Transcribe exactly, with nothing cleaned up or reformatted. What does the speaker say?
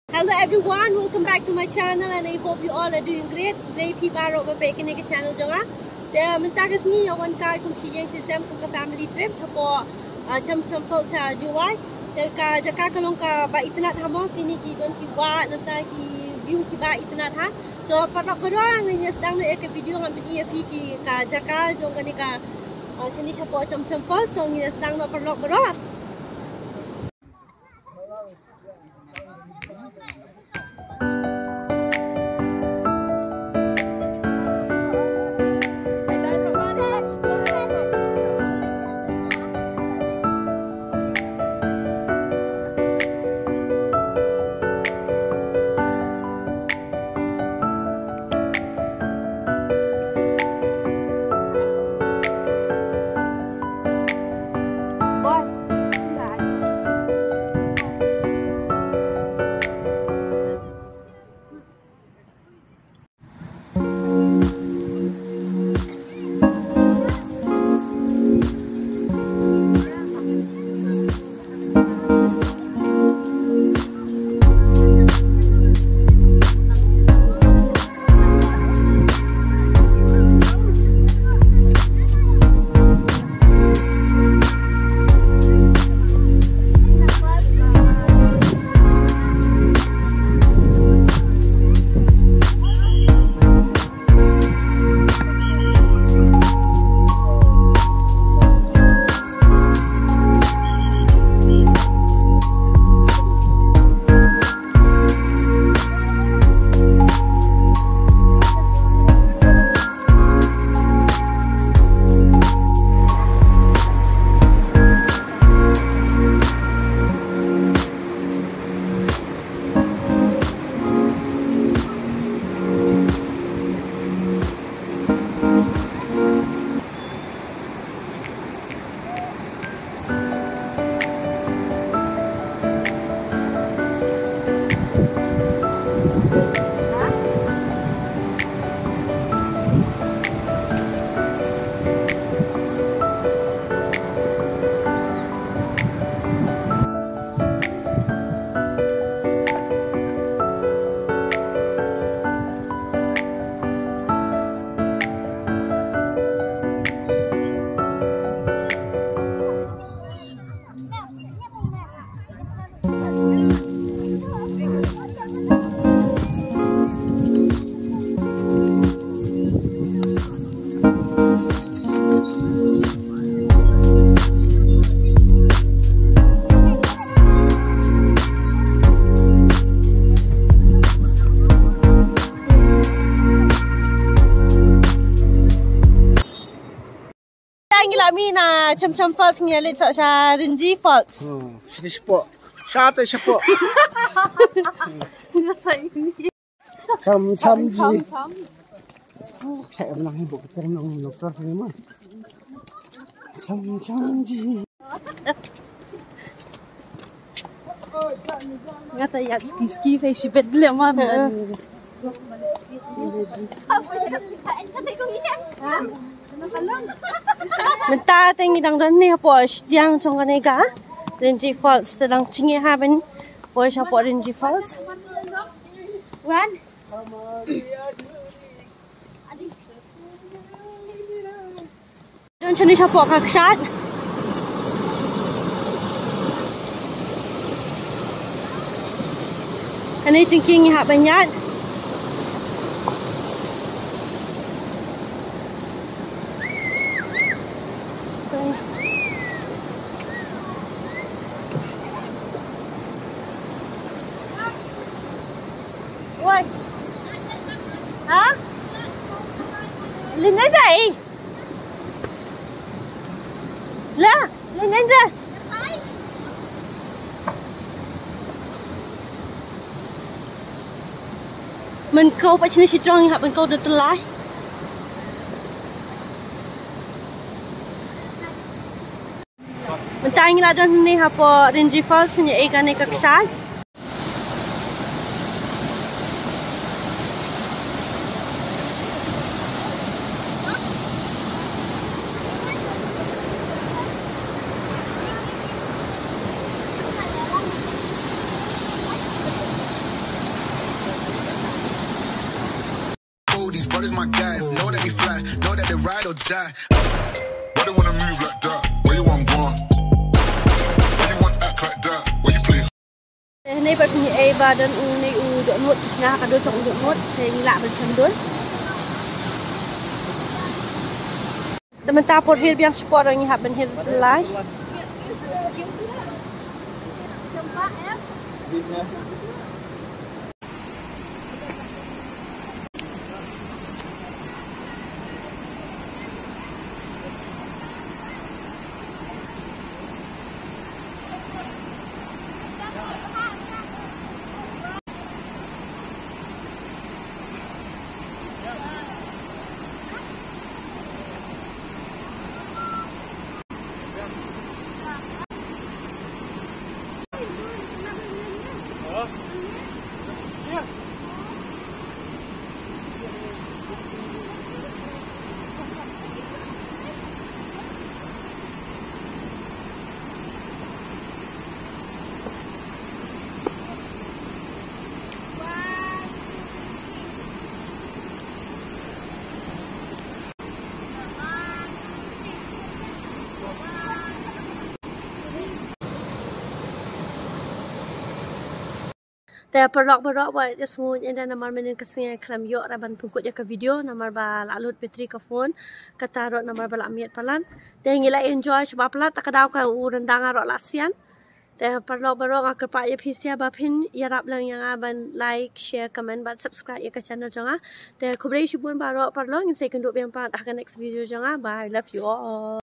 Hello everyone, welcome back to my channel and I hope you all are doing great. Khublei phi baroh ba peit kane ka channel jong nga. Te mynta ka sngi nga wan kai kum shi ïing shi sem kum ka family trip shapoh, ah, Cham Cham Falls sha Jowai. Te ka jaka ka long kaba itynnad ha mo, kine ki don ki wah nangta ki view kiba itynnad ha. To paralok baroh, ngin ïa sdang noh ïa ka video, ngan pyni ïa phi ki ka jaka jong kane ka, ah, shane shapoh Cham Cham Falls. To ngin ïa sdang noh paralok baroh. Ngi la mih na Cham Cham Falls, ngi la leit sha Rinji Falls. Hmm, sini shapoh. Sha te shapoh. Cham cham ji. Sa em nang hibu kita nang doktor sini mah. Cham cham ji. Nga ta ïa ski ski fe shi bet le man. Mynta te ngi dang don ne hapoh shiteng jong kane ka Rinji Falls, te dang jngoh ha ban poi shapoh Rinji Falls. Wan. Don shane shapoh ka kshaid. Kane jingkieng ngi hap ban ïaid. Woi. Ha? Lyngngoh dei. La, lyngngoh dei. Mynta ka pat shane shi trong ngi hap ban kawt da tylli. Mynta ngi la don hangne hapoh Rinji Falls, ngi ïa ïeng kane ka kshaid. All these my guys, know that we fly, know that they ride or die. Why they wanna move like that? Why you want one? Why you want act like that? Why you play Te hynne pat ngi ei ba don u ne u dohnud, nga ka don jong u dohnud, te ngi lah ban shem dun. Te mynta por hir biang spot ngi hap ban hir lai. Te paralok baroh, wat ïa sngewthuh ïa nga namar mynnin ka sngi khlem ïoh ruh ban pynkut ïa ka video namar ba la lut battery ka phone, kata ruh namar ba la miet palat. Te ngi la enjoy shibun palat, ta ka daw ka u ryndang ruh la sian. Te paralok baroh, nga kyrpad ïa phi sha ba phin ïarap lang ïa nga ban like, share, comment bad subscribe ïa ka channel jong nga. Te khublei shibun baroh paralok, ngin sa ïakynduh biang pat ha ka next video jong nga. Bye, love you all.